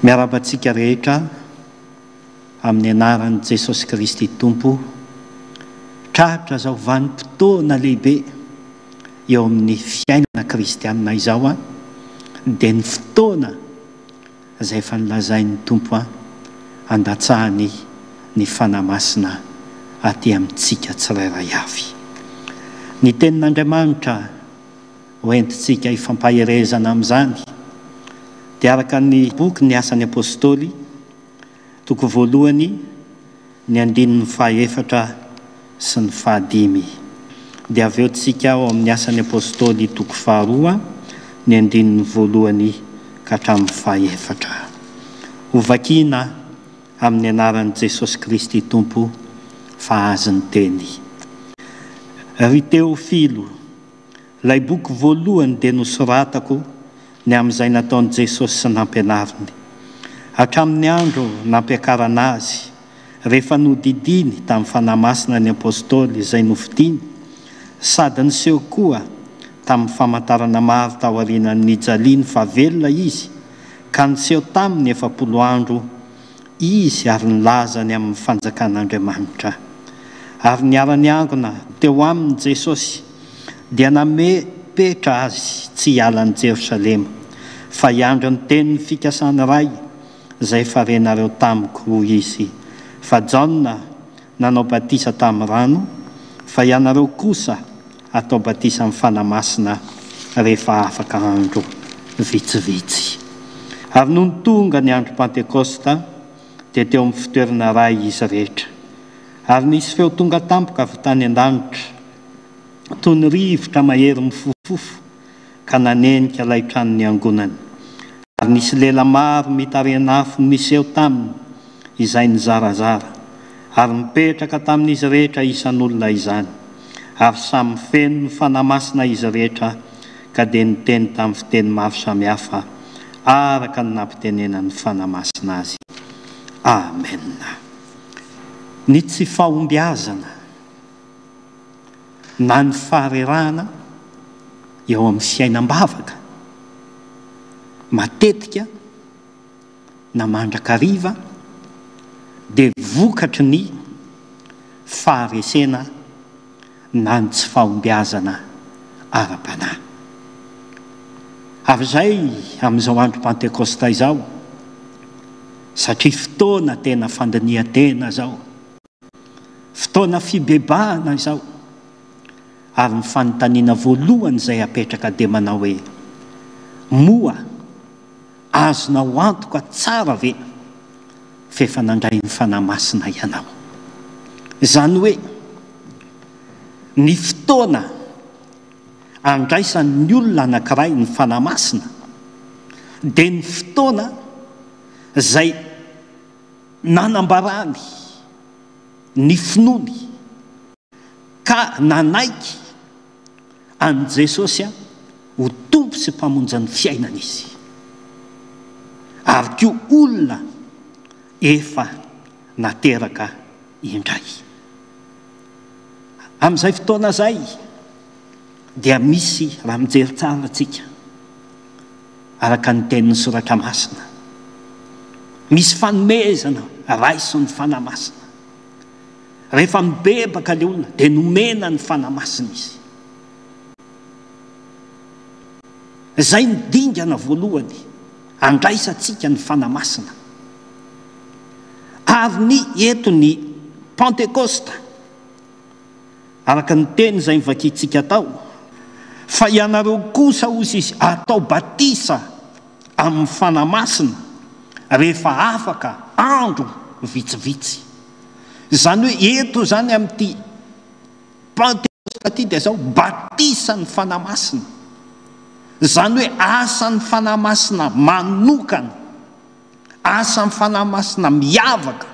Miarahaba antsika rehetra amin'ny anaran'i Jesosy Kristy Tompo. Tratra izao vanim-potoana lehibe eo amin'ny fiainana kristianina izao dia ny fotoana izay efa nolazain'ny Tompo handatsahany ny Fanahy Masina aty amintsika tsirairay avy. Ny Tenin'Andriamanitra ho entintsika hifampaherezana amin'izany dia araka ny boky Ny Asan'ny Apostoly, toko voalohany, ny andininy fahaefatra sy ny fahadimy. Dia avy eo tsika ao amin'ny Asan'ny Apostoly toko faharoa, ny andininy voalohany ka hatramin'ny fahaefatra. Ho vakiana amin'ny anaran'i Jesosy Kristy Tompo fa Azy ny Teny. Ry Teofilo, Ilay boky voalohany dia nosoratako ny amin'izay nataon'i Jesosy sy nampianariny. Hatramin'ny andro nampiakarana Azy, rehefa nodidiany tamin'ny Fanahy Masina ny Apostoly izay nofidiny, sady niseho koa tamin'ny famantarana maro taorianan'ny nijaliany fa velona Izy, ka niseho taminy 40 andro Izy ary nilaza ny amin'ny fanjakan'Andriamanitra. Ary niara-niangona teo aminy Jesosy, dia namepetra azy tsy hiala an'i Jerosalema, fa hiandry ny tenin'ny fikasan'ny Ray, izay efa renareo tamiko, hoy Izy. Fa Jaona nanao batisa tamin'ny rano, fa ianareo kosa hatao batisa amin'ny Fanahy Masina rehefa afaka andro vitsivitsy. Ary nony tonga ny andro Pantekosta, dia teo amin'ny fitoerana iray izy rehetra. Ary nisy feo tonga tampoka avy tany an-danitra, toy ny rivotra mahery mifofofofo, ka nanenika ilay trano niangonany. Ary nisy lela maro mitarehin'afo niseho taminy, izay nizarazara, ary nipetraka tamin'izy rehetra isan'olona izany. Ary samy feno ny Fanahy Masina izy rehetra, ka dia niteny tamin'ny fiteny maro samihafa, araka ny nampitenenan'ny Fanahy Masina azy. Amena. Ny tsy fahombiazana na ny faharerahana eo amin'ny fiainam-bavaka, matetika na mandrakariva dia vokatry ny faharesena na ny tsy fahombiazana ara-panahy. Ary izay amin'izao andro Pantekosta izao, satria fotoana tena fandinihan-tena izao, fotoana fibebahana izao, ary ny fanontaniana voalohany izay apetraka dia manao hoe, moa Azonao antoka tsara ve fa efa nandray ny Fanahy Masina ianao? Izany hoe, ny fotoana andraisan'ny olona anankiray ny Fanahy Masina dia ny fotoana izay nanambarany ny finoany ka nanaiky an'i Jesosy ho Tompo sy Mpamonjy ny fiainany izy. Ary koa olona efa nateraka indray. Amin'izay fotoana izay dia misy, raha mijery tsara tsika, araka ny tenin'ny Soratra Masina, misy fanomezana raisin'ny Fanahy Masina. Rehefa mibebaka ilay olona dia nomena ny Fanahy Masina izy. Izay no dingana voalohany andraisantsika ny Fanahy Masina. Ary ny eto ny Pantekosta, araka ny teny izay novakintsika tao, fa ianareo kosa, hozy izy, atao batisa amin'ny Fanahy Masina rehefa afaka andro vitsivitsy. Izany hoe eto izany amin'ity Pantekosta ity dia izao, batisan'ny Fanahy Masina. Izany hoe asan'ny Fanahy Masina manokana, asan'ny Fanahy Masina miavaka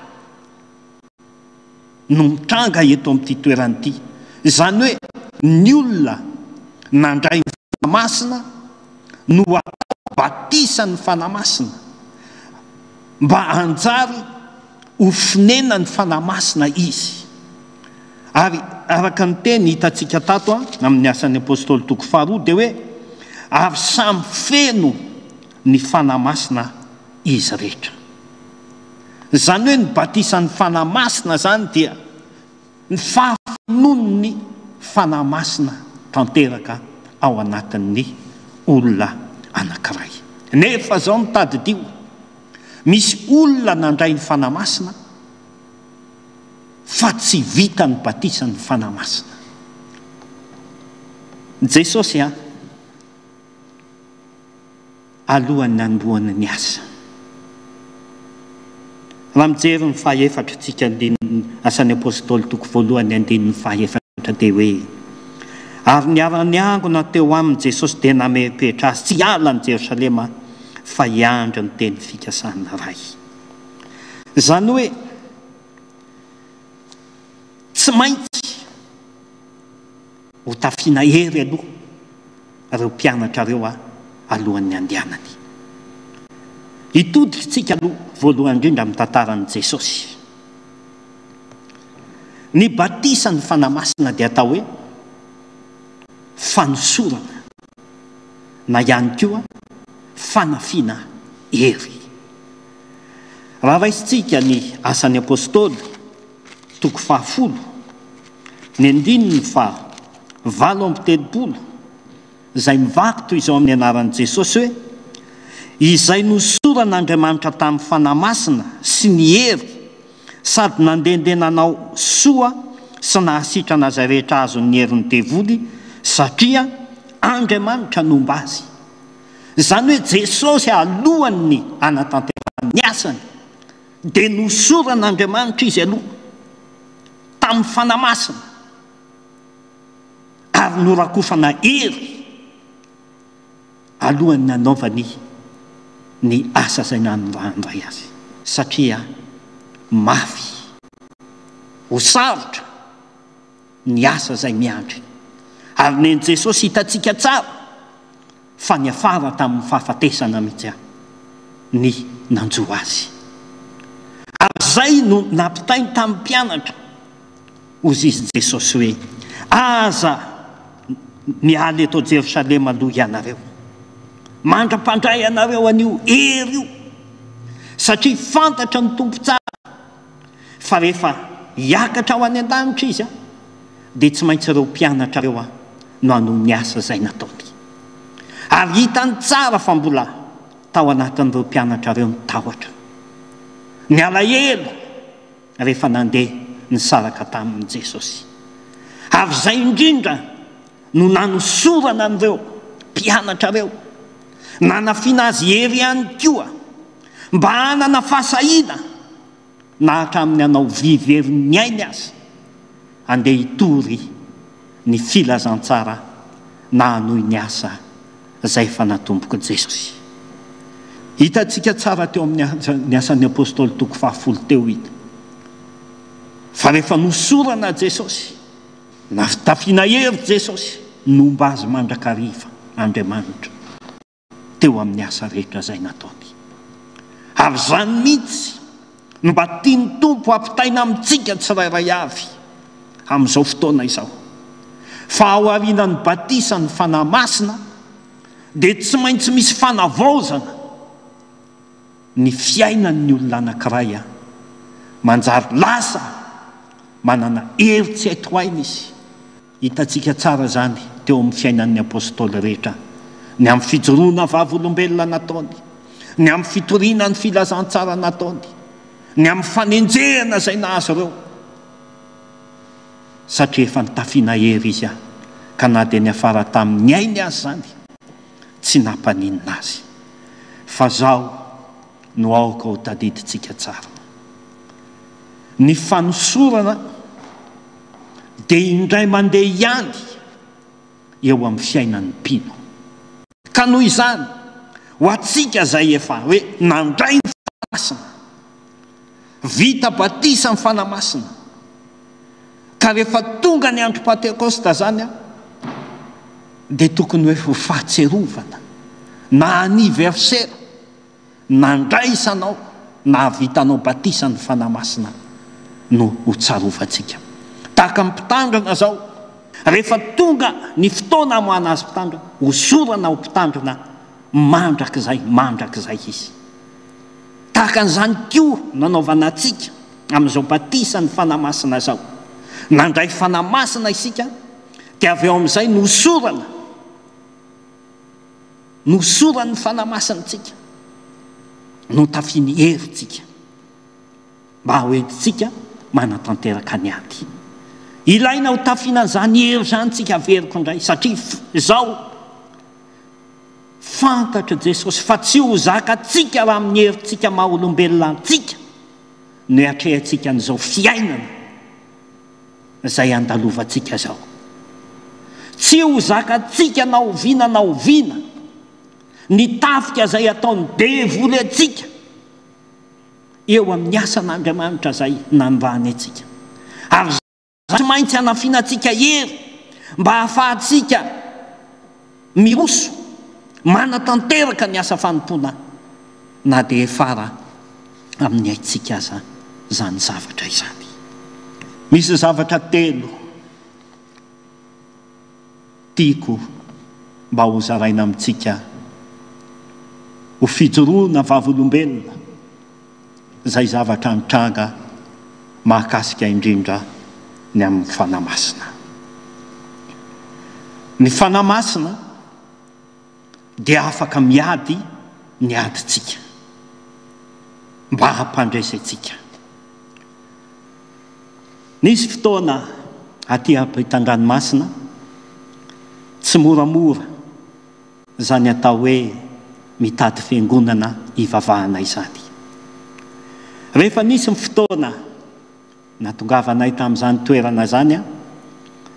no mitranga eto amin'ity toerana ity. Izany hoe ny olona nandray ny Fanahy Masina no atao batisan'ny Fanahy Masina mba hanjary ho fonenan'ny Fanahy Masina izy. Ary araka ny teny hitantsika tato amin'ny Asan'ny Apostoly toko faharoa dia hoe ary samy feno ny Fanahy Masina. izy rehetra. Izany hoe ny batisan'ny Fanahy Masina izany dia ny fahafenoan'ny Fanahy Masina tanteraka ao anatin'ny olona anankiray. Nefa izao no tadidio, misy olona nandray ny Fanahy Masina fa tsy vita ny batisan'ny Fanahy Masina. Jesosy an! Alohan'ny hanombohana ny asa. Raha mijery ny fahaefatra tsika andininy Asan'ny Apostoly toko voalohany andininy fahaefatra dia hoe, Ary niara-niangona teo aminy Jesosy dia namerimpetra azy tsy hiala an'i Jerosalema fa hiandry ny teny fikasan'ny Ray. Izany hoe tsy maintsy ho tafiana hery aloha ireo mpianatra ireo alohan'ny handehanany. Hitodika isika aloha voalohany indrindra amin'ny tantaran'i Jesosy. Ny batisan'ny Fanahy Masina dia atao hoe fanosorana na ihany koa fanafiana hery. Raha raisintsika ny Asan'ny Apostoly toko fahafolo, ny andininy faha 38, izay mivaky toy izao amin'ny anaran'i Jesosy hoe, Izay nosoran'Andriamanitra tamin'ny Fanahy Masina sy ny hery, sady nandehandeha nanao soa sy nahasitrana izay rehetra azon'ny herin'ny devoly, satria Andriamanitra nomba azy. Izany hoe Jesosy alohan'ny hanatanterahany ny asany, dia nosoran'Andriamanitra izy aloha tamin'ny Fanahy Masina ary norakofana hery alohan'ny nanaovany ny asa izay nanirahan'ny Ray azy, satria mafy ho sarotra ny asa izay miandry. Ary nen'i Jesosy hitantsika tsara fa niafara tamin'ny fahafatesana mihitsy ny nanjo azy. Ary izay no nampitainy tamin'ny mpianatra, hozy izy Jesosy hoe, Aza miala eto Jerosalema aloha ianareo, mandra-pandray anareo an'io hery io, satria fantatra ny Tompo tsara fa rehefa hiakatra ho any an-danitra Izy, dia tsy maintsy ireo mpianatra ireo no hanohy ny asa izay nataony. Ary hitany tsara fa mbola tao anatin'ireo mpianatra ireo ny tahotra, ny alahelo rehefa nandeha nisaraka taminy Jesosy. Ary izay indrindra no nanosorana an'ireo mpianatra ireo, nanafiana azy hery ihany koa mba hanana fahasahiana na hatramin'ny hanao vy very ny ainy aza, handeha hitory ny filazantsara na hanohy ny asa izay efa natombok'i Jesosy. Hitantsika tsara teo amin'ny ny Asan'ny Apostoly toko fahafolo teo iny fa rehefa nosorana Jesosy, nafitafiana hery Jesosy, nomba azy mandrakariva Andriamanitra. teo amin'ny asa rehetra izay nataony. Ary izany mihitsy no mba tian'ny Tompo hampitaina amintsika tsirairay avy amin'izao fotoana izao, fa ao aorianan'ny batisan'ny Fanahy Masina dia tsy maintsy misy fanavaozana ny fiainan'ny olona anankiray, manjary lasa manana hery tsy hay tohaina izy. Hitantsika tsara izany teo amin'ny fiainan'ny Apostoly rehetra, ny amin'ny fijoroana vavolombelona nataony, ny amin'ny fitoriana ny filazantsara nataony, ny amin'ny fanenjehana izay nahazo ireo, satria efa nitafiana hery izy ka na dia niafara tamin'ny ainy aza izany, tsy nampaninona azy. Fa izao no aoka ho tadidintsika tsara, ny fanosorana dia indray mandeha ihany eo amin'ny fiainan'ny mpino. Ka noho izany, ho antsika izay efa hoe nandray ny Fanahy Masina, vita batisa amin'ny Fanahy Masina, ka rehefa tonga ny andro Pantekosta izany dia tokony hoe ho fahatsiarovana na anniversaire nandraisanao nahavitanao batisa ny Fanahy Masina no ho tsarovantsika. Tahaka ny mpitandrina izao, rehefa tonga ny fotoana hamoahana azy mpitandrina, hosorana ho mpitandrina mandrakizay mandrakizay izy. Tahaka an'izany koa nanaovana antsika amin'izao batisan'ny Fanahy Masina izao. Nandray Fanahy Masina isika dia avy eo amin'izay nohosorana, nohosoran'ny Fanahy Masina antsika, notafiany hery tsika mba ho entintsika manatanteraka ny ady. Ilaina ho tafiana an'izany hery izany tsika, averiko indray, satria izao, Fantatr'i Jesosy fa tsy ho zakantsika raha amin'ny herintsika maha olombelona antsika no hiatrehantsika an'izao fiainana izay andalovantsika izao. Tsy ho zakantsika na oviana na oviana ny tafika izay ataon'ny devoly antsika eo amin'ny asan'Andriamanitra izay nanirahany antsika. Ary Tsy maintsy hanafinantsika hery mba hahafahantsika miroso manatanteraka ny asa fanompoana na dia efara amin'ny aintsika aza izany zavatra izany. Misy zavatra telo tiako mba hozaraina amintsika ho fijoroana vavolombelona. izay zavatra nitranga mahakasika indrindra ny amin'ny Fanahy Masina. Ny Fanahy Masina dia afaka miady ny adintsika mba hampandresy antsika. Nisy fotoana aty ampitan-dranomasina tsy moramora izany atao hoe mitady fiangonana hivavahana izany. Rehefa nisy ny fotoana natongavanay tamin'izany toerana izany,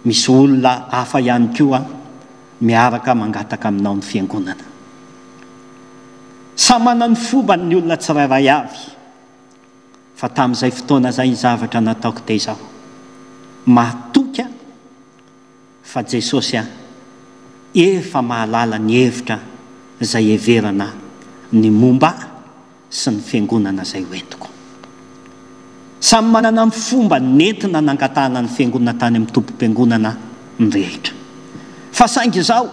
misy olona hafa ihany koa miaraka mangataka aminao ny fiangonana. Samy manana ny fombany ny olona tsirairay avy, fa tamin'izay fotoana izay ny zavatra nataoko dia izao, matoky aho Fa Jesosy an, efa mahalala ny hevitra izay heverana ny momba ahy sy ny fiangonana izay ho entiko. Samy manana ny fomba nentina nangatahana ny fiangonana tany amin'ny tompom-piangonana ny rehetra. Fa saingy izao,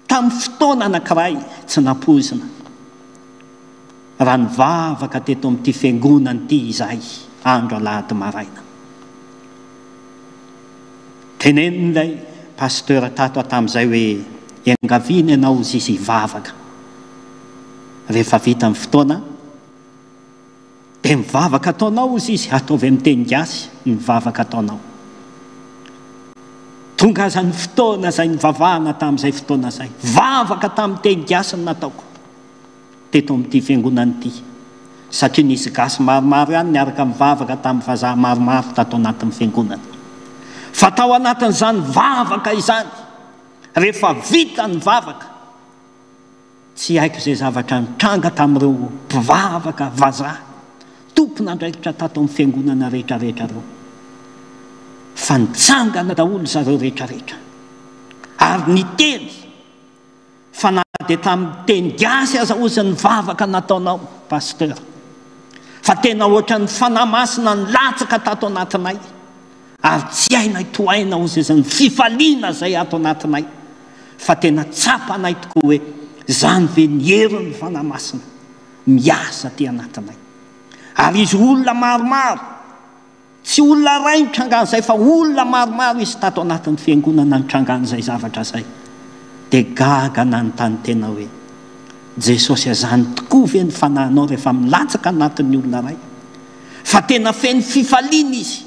Tamin'ny fotoana anankiray tsy nampoizina, raha nivavaka teto amin'ity fiangonana ity izahay andro alahady maraina. Tenenin'ilay pasteur tato aho tamin'izay hoe iangaviana ianao hozy izy hivavaka. Rehefa vita ny fotoana, Dia ny vavaka ataonao hozy izy, ataovy amin'ny teny gasy ny vavaka ataonao. Tonga aza ny fotoana izay nivavahana tamin'izay fotoana izay. Vavaka tamin'ny teny gasy no nataoko teto amin'ity fiangonana ity. Satria nisy gasy maromaro ihany niaraka nivavaka tamin'ny vazaha maromaro tato anatin'ny fiangonana. Fa tao anatin'izany vavaka izany, rehefa vita ny vavaka, Tsy haiko izay zavatra nitranga tamin'ireo mpivavaka vazaha tompon'andraikitra tato amin'ny fiangonana rehetra rehetra ireo fa nitsangana daholo zareo rehetra rehetra ary niteny fa na dia tamin'ny teny gasy aza ozy ny vavaka nataonao pasteur fa tena ohatran'ny fanahy masina nilatsaka tato anatinay Ary tsy hainay tohaina hozy izy ny fifaliana izay ato anatinay fa tena tsapanay tokoa hoe izany ve ny herin'ny Fanahy Masina miasa aty anatinay. Ary izy olona maromaro, tsy olona iray nitrangan'izay fa olona maromaro izy tato anatin'ny fiangonana nitrangan'izay zavatra izay. Dia gaga nanontany tena hoe, Jesosy azany tokoa ve ny Fanahinao rehefa milatsaka anatin'ny olona iray? Fa tena feno fifaliana izy,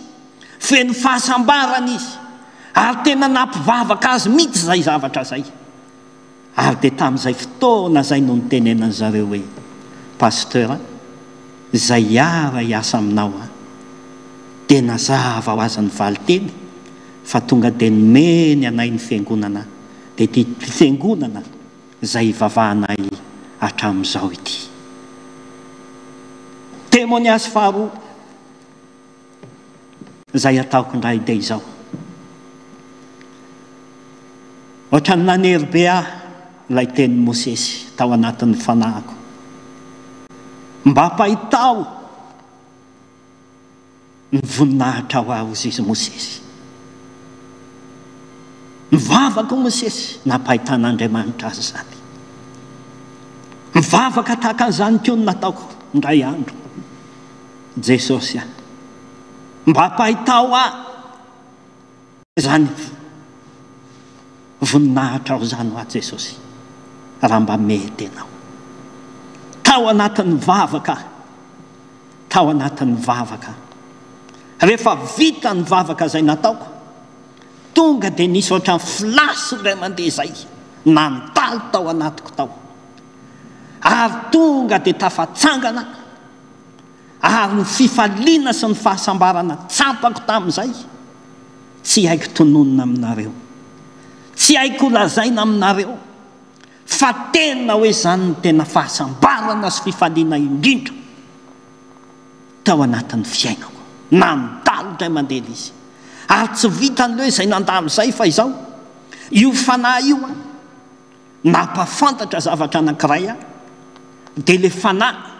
feno fahasambarana izy, ary tena nampivavaka azy mihitsy izay zavatra izay. Ary dia tamin'izay fotoana izay no nitenenan'ny zareo hoe, Pasteur a, izay hiara hiasa aminao a. Dia nazava ho azy ny valinteny fa tonga dia nomeny anay ny fiangonana, dia ity fiangonana izay ivavahanay hatramin'izao ity. Témoignage faharoa izay ataoko indray dia izao. Ohatran'ny nanery be ahy ilay tenin'i Mosesy tao anatin'ny fanahiko. Mba ampahitao Ny voninahitrao aho, hozy izy Mosesy. Nivavaka Mosesy, nampahitan'Andriamanitra azy izany. Mivavaka tahaka an'izany koa no nataoko indray andro. Jesosy a! Mba ampahitao ahy izany voninahitrao izany ho ahy Jesosy, raha mba mety Ianao. Tao anatin'ny vavaka aho, tao anatin'ny vavaka aho. Rehefa vita ny vavaka izay nataoko, tonga dia nisy ohatran'ny flash indray mandeha izay nandalo tao anatiko tao. Ary tonga dia tafatsangana aho. Ary ny fifaliana sy ny fahasambarana tsapako tamin'izay, tsy haiko tononina aminareo. Tsy haiko lazaina aminareo fa tena hoe izany no tena fahasambarana sy fifaliana indrindra tao anatin'ny fiainako. Nandalo indray mandeha ilay izy. Ary tsy vitan'ilay hoe izay nandalo izay fa izao, io fanahy io an, nampahafantatra zavatra anankiray ahy, dia ilay fanahy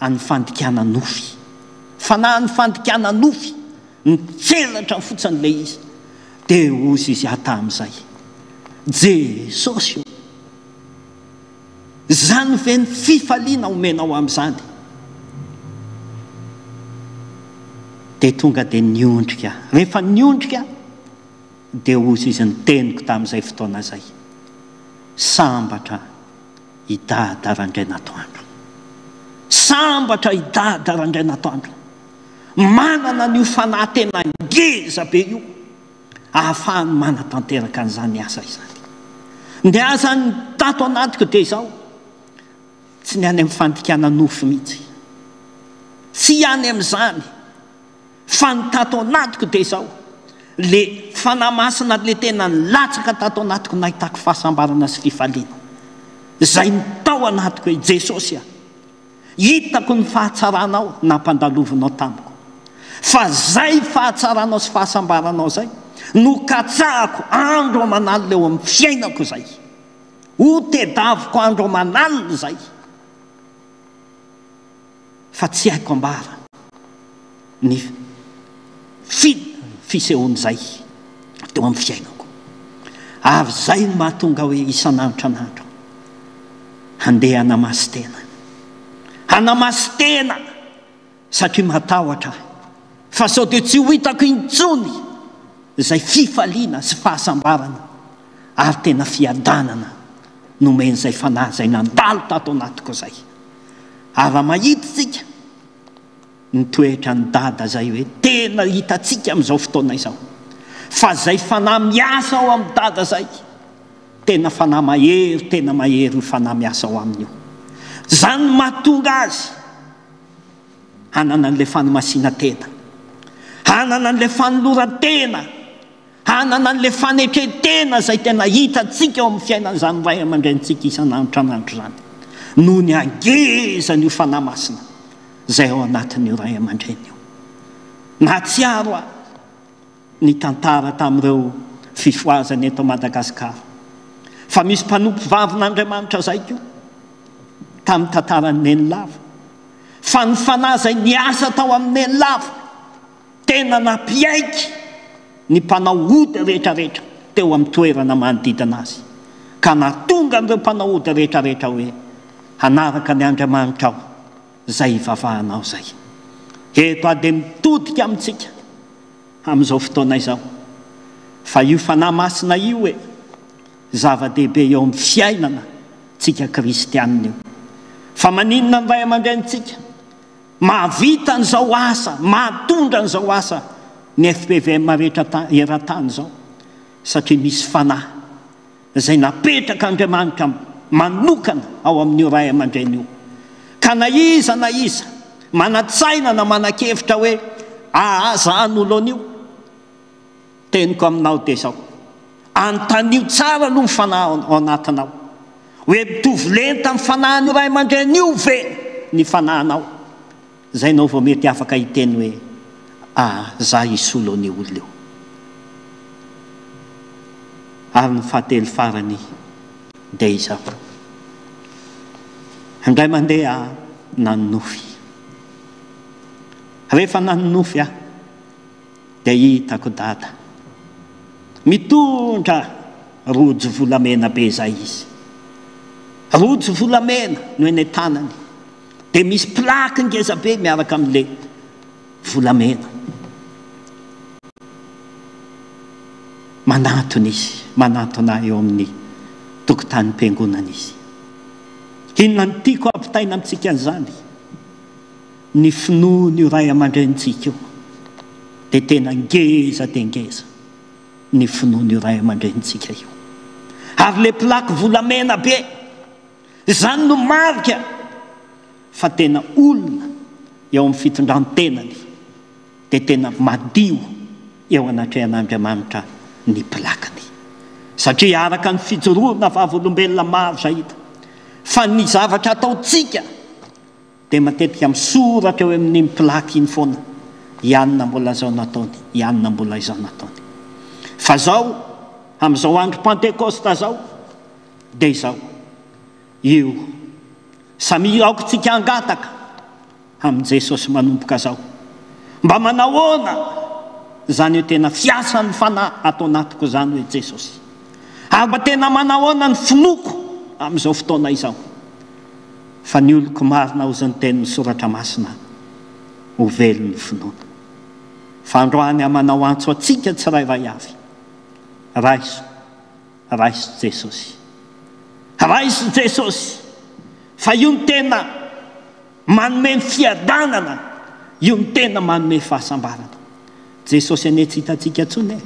an'ny fandikana nofy. Fanahin'ny fandikana nofy, nitselatra fotsiny ilay izy. Dia hozy izy ahy tamin'izay, Jesosy ô, izany ve ny fifaliana omenao amin'izany? Dia tonga dia niondrika aho. Rehefa niondrika aho, dia hozy izy niteniko tamin'izay fotoana izay, Sambatra i Dada Randrianatoandro. Sambatra i Dada Randrianatoandro. Manana an'io fanahy tena ngeza be io ahafahany manatanteraka an'izany asa izany. Ny asa tato anatiko dia izao, tsy ny any amin'ny fandikana nofy mihitsy. Tsy any amin'izany. Fa ny tato anatiko dia izao, le Fanahy Masina le tena nilatsaka tato anatiko nahitako fahasambarana sy fifaliana. Izay ny tao anatiko hoe Jesosy a! Hitako ny fahatsaranao nampandalovinao tamiko. Fa zay fahatsaranao sy fahasambaranao zay no katsahako andro aman'alina eo amin'ny fiainako izay. Ho tedaviko andro aman'alina izay. Fa tsy haiko ambara ny fi fisehoan'izay teo amin'ny fiainako. Ary izay no mahatonga hoe isan'andro isan'andro handeha hanamasintena. Hanamasintena satria matahotra aho fa sao dia tsy ho hitako intsony izay fifaliana sy fahasambarana ary tena fiadanana nomen'izay fanahy izay nandalo tato anatiko izay. Ary raha mahita isika ny toetran'i Dada izay hoe tena hitantsika amin'izao fotoana izao fa izay fanahy miasa ao amin'i Dada izay tena fanahy mahery, tena mahery io fanahy miasa ao aminy io. Izany no mahatonga azy hanana an'ilay fanamasinan-tena, hanana an'ilay fanoloran-tena. Hanana an'ilay fanetren-tena izay tena hitantsika ao amin'ny fiainan'izany ray aman-drenintsika isan'andro isan'andro izany, noho ny hangezan'io Fanahy Masina izay ao anatin'io ray aman-dreny io. Nahatsiaro aho ny tantara tamin'ireo fifohazana eto Madagasikara, fa misy mpanompovavin'Andriamanitra izay koa tamin'ny tantaran'i Nenilava, fa ny Fanahy izay niasa tao amin'i Nenilava, Tena nampiaiky ny mpanao ody rehetrarehetra teo amin'ny toerana manodidina azy, ka nahatonga an'ireo mpanao ody rehetrarehetra hoe, Hanaraka ny Andriamanitrao izay ivavahanao izay. Eto aho dia mitodika amintsika amin'izao fotoana izao, fa io Fanahy Masina io e, zava-dehibe eo amin'ny fiainana tsika kristianina io. Fa maninona ny ray aman-drenintsika? Mahavita an'izao asa, mahatondra an'izao asa ny fpvm rehetra eran-tany izao satria misy fanahy izay napetrak'Andriamanitra manokana ao amin'io ray aman-dreny io. Ka na iza na iza manan-tsaina na manan-kevitra hoe aa za hanolo an'io, teniko aminao dia izao, anontanio tsara aloha ny fanahy ao anatinao. Hoe mitovy lenta amin'ny fanahin'io ray aman-dreny io ve ny fanahinao? Izay ianao vao mety afaka hiteny hoe, Ah, za hisolo an'io olona io. Ary ny fahatelo farany dia izao. Indray mandeha aho nanonofy. Rehefa nanonofy aho dia hitako dada mitondra rojo volamena be izay izy. Rojo volamena no eny an-tanany. Dia misy plaque ngeza be miaraka amin'ilay volamena. Manantona izy, manantona eo amin'ny tokotanim-piangonana izy. Inona no tiako hampitaina amintsika an'izany? Ny finoan'io ray aman-drenintsika io dia tena ngeza dia ngeza ny finoan'io ray aman-drenintsika io. Ary ilay plaque volamena be, izany no marika fa tena olona eo amin'ny fitondran-tenany dia tena madio eo anatrehan'Andriamanitra ny plakiny. Satria araka ny fijoroana vavolombelona maro izay hita fa ny zavatra ataontsika dia matetika misoratra eo amin'iny plaque iny foana, i anona mbola izao nataony, i anona mbola izao nataony. Fa izao, amin'izao andro Pantekosta izao, dia izao, io, samia aoka-tsika hangataka amin'i Jesosy manomboka izao. Mba manahoana izany hoe tena fiasan'ny Fanahy ato anatiko izany hoe Jesosy? Ary mba tena manahoana ny finoako amin'izao fotoana izao? Fa ny oloko marina hozy ny tenin'ny Soratra Masina ho velon'ny finoana. Fa androany aho manao antso antsika tsirairay avy, raiso, raiso Jesosy. Raiso Jesosy, fa io no tena manome ny fiadanana, io no tena manome fahasambarana. Jesosy anie tsy hitantsika intsony e,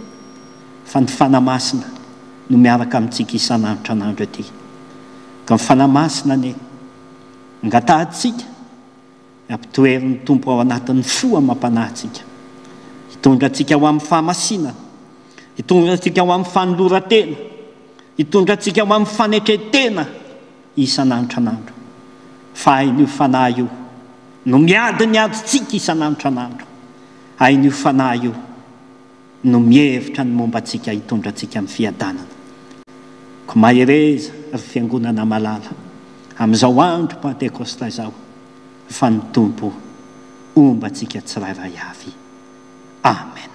fa ny Fanahy Masina no miaraka amintsika isan'andro tran'andro ety. Ka ny Fanahy Masina anie angatahantsika ampitoherin'ny Tompo ao anatin'ny fo amam-panahintsika, hitondra antsika ho amin'ny fahamasinana, hitondra antsika ho amin'ny fanoloran-tena, hitondra antsika ho amin'ny fanetren-tena isan'andro tran'andro. Fa hain'io Fanahy io no miady ny adintsika isan'andro tran'andro. Hain'io Fanahy io no mihevitra ny momba antsika hitondra antsika amin'ny fiadanana. Koa mahereza, ry Fiangonana malala, amin'izao andro Pantekosta izao, fa ny Tompo homba antsika tsirairay avy. Amen.